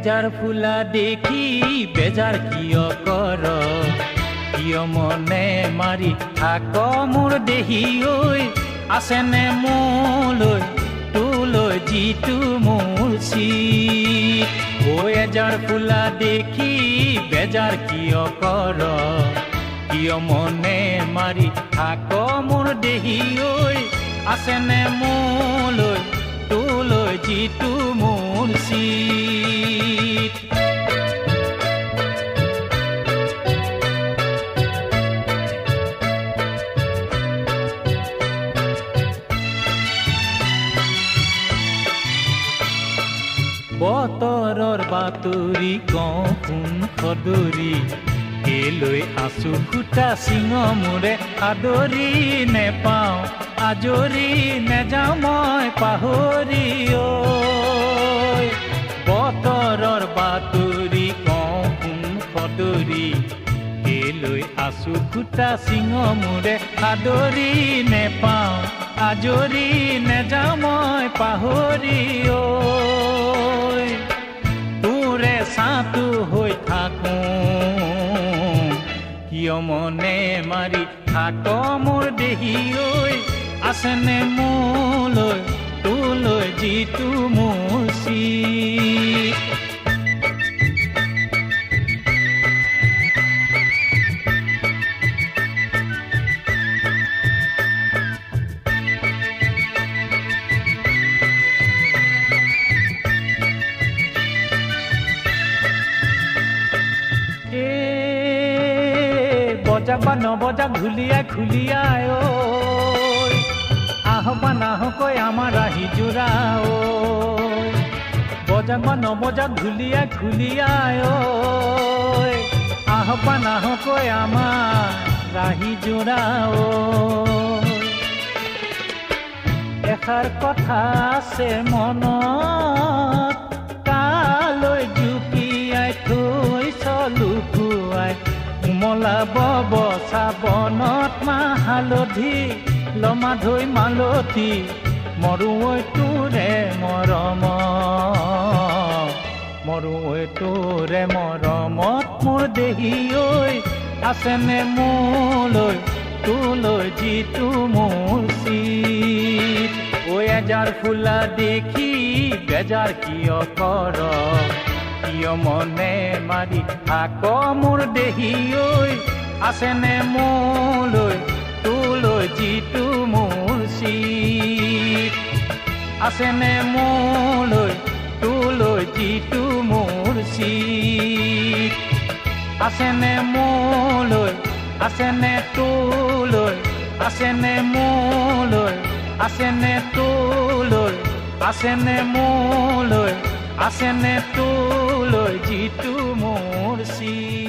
এজাৰ ফুলা দেখি বেজাৰ কিয় কৰ, কিয় মনে মাৰি থাক মোৰ দেহি ঐ, আছেনে মোলৈ তোলৈ যিটো মোৰ চিত। ঐ এজাৰ ফুলা দেখি বেজাৰ কিয় কৰ, কিয় মনে মাৰি থাক মোৰ দেহি ঐ, আছেনে মোলৈ তোলৈ যিটো মোৰ চিত। বতৰৰ বাতৰি কওঁ শুন সদৰি, কেলৈ আছো খুটা সিংহ মোৰে আদৰি, নেপাওঁ আজৰি নেযাওঁ মই পাহৰি ঐ। বতৰৰ বাতৰি কওঁ শুন সদৰি, কেলৈ আছো খুটা সিংহ মোৰে আদৰি, নেপাওঁ আজৰি নেযাওঁ মই পাহৰি ঐ। তোৰে ছাঁটো হৈ থাকোঁ, কিয় মনে মাৰি থাক মোৰ দেহি ঐ, আছেনে মোলৈ তোলৈ যিটো মোৰ চিত। বজাক বা নবজাক ঢুলীয়াই খুলিয়াই ঐ, আহ বা নাহকৈ আমাৰ আহি জোৰা ঐ। বজাক বা নবজাক ঢুলীয়াই খুলিয়াই ঐ, আহ বা নাহকৈ আমাৰ ৰাহি জোৰা ঐ। এষাৰ কথা আছে মনত, কালৈ জুপিয়াই থৈছ লুকুৱাই, কোমলা বব চাবনত মাহ হালধি লমা ধৈ মালতী, মৰো ঐ তোৰে মৰমত, মৰো ঐ তোৰে মৰমত মোৰ দেহি ঐ, আছেনে মোলৈ তোলৈ যিটো মোৰ চিত। ঐ এজাৰ ফুলা দেখি বেজাৰ কিয় কৰ, কিয় মনে মাৰি থাক মোৰ দেহি ঐ, আছেনে মোলৈ তোলৈ যিটো মোৰ চিত। আছেনে মোলৈ তোলৈ যিটো মোৰ চিত। আছেনে মোলৈ, আছেনে তোলৈ, আছেনে মোলৈ, আছেনে তোলৈ, আছেনে মোলৈ, আছেনে তোলৈ যিটো মোৰ চিত।